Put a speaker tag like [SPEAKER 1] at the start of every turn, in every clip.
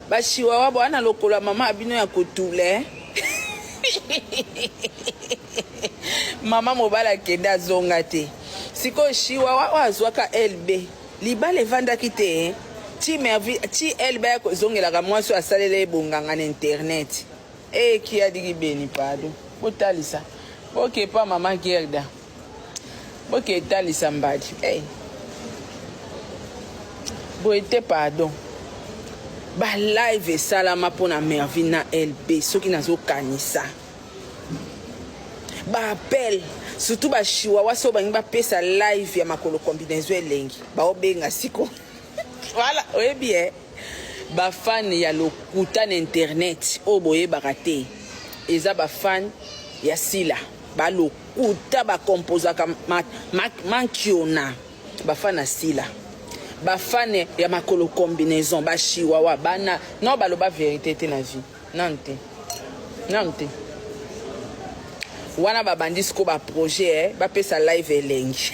[SPEAKER 1] Ba chihuahua boa na lokolo ya mama bino ya kotula eh? Mama mobali akende azonga te. Sikoyo chihuahua oyo azwaka LB libala evandaki te eh? Ti Mervi ti LB aya kozongelaka mwasi oyo asalela ye bonganga na internet. Eh kiadiki beni pardon. Botalisa. Boke pa mama Gerda. Boke etalisa mbadi. Hey. Boye te pardon. Ba live esalama mpo na Mervine na LB soki nazokanisa. Ba appel surtout ba chihuahua so bangi bapesa live ya makolo combinaison elengi baobenga siko. Voilà, oyebi eh. Ba fan ya lokuta na internet oyo boyebaka te eza ba fan ya Sila. Ba lokuta ba composaka mankiona ba fan ya Sila. Ba fan ya makolo combinaison ba chihuahua bana non baloba verite te na vie. Nanu te. Nanu te. Wana babandi siko ba projet eh, bapesa live elengi.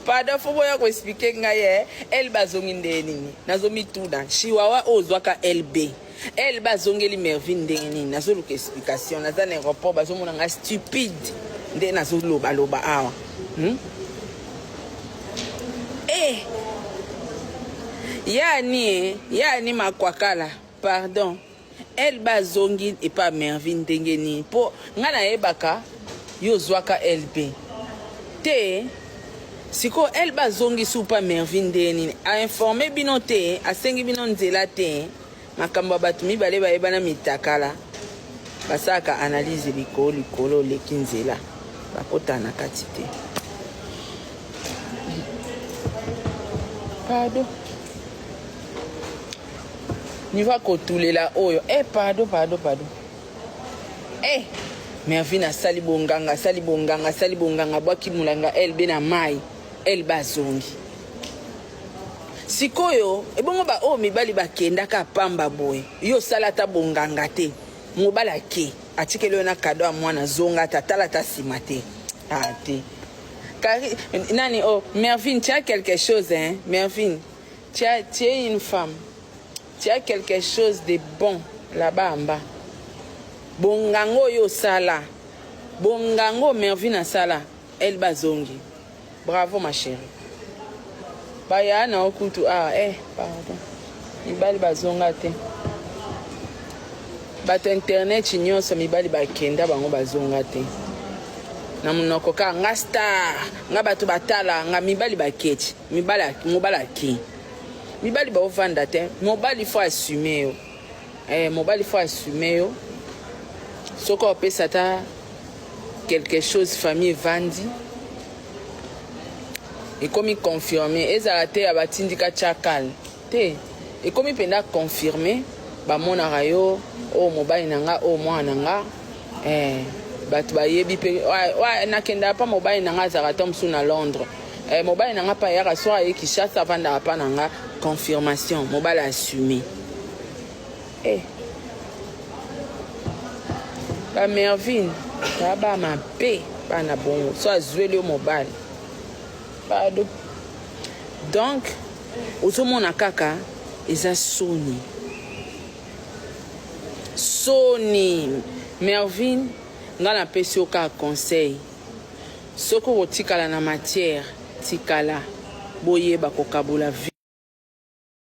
[SPEAKER 1] Pardon, faut boya ko expliquer ngai eh, LB azongi ndenge nini? Nazomituna. Chihuahua oyo ozwaka LB. LB azongeli Mervine ndenge nini? Nazoluka explication. Naza na aéroport bazomona ngai stupide. Nde nazoloba loba awa. Eh! Yani eh, yani makwakala. Pardon. LB azongi epa Mervine ndenge nini? Po nga nayebaka yo ozwaka LB. Te sikoyo LB azongi su pa Mervine ndenge nini? A informer bino te, asengi bino nzela te. Makambo ya bato mibale bayebana mitakala. Basalaka analyse likolo likolo oleki nzela. Bakotana na kati te. Pardon. Niveau kotulela oyo. Eh pardon pardon pardon. Eh Mervine asali bonganga asali bonganga asali bonganga abwaki mulanga LB na mai LB azongi. Sikoyo ebongo ba oyo mibali bakendaka pamba boye yo osala ata bonganga te mobali ake atikeli yo na cadeau ya mwana zonga ata tala ata nsima te ah te Kari, nani oh Mervine tu as quelque chose hein Mervine tu es une femme tu as quelque chose de bon là-bas en bas bonganga oyo osala bonganga oyo Mervine asala elle bazongi. Bravo ma chérie. Baya na okutu ah eh pardon. Mibali bazonga te. Bato internet nyonso mibali bakenda bango bazonga te. Na monoko kaka nga star, nga bato batala nga mibali baketi, mibali mobali ake. Mibali baovanda te, mobali faut assumer yo. Eh mobali faut assumer yo. Soki opesa ata quelque chose famille evandi ekomi confirme ezala te ya batindika chakal te ekomi mpenza confirme bamonaka yo oyo mobali na nga oyo mwana na nga eh, bato bayebi mpe nakendaka mpa mobali na nga azalaka ta mosusu na londres eh, mobali na nga mpe ayaka soki aye kinshasa avandaka mpa na nga confirmation mobali assume Eh. Ba Mervine, ba ba mabe bana bongo. So azweli yo mobali. Pardon. Donc, ozomona kaka eza soni. Soni. Mervine, nga napesi yo kaka conseil. Soki okotikala na matière, tikala. Boyeba kokabola vie.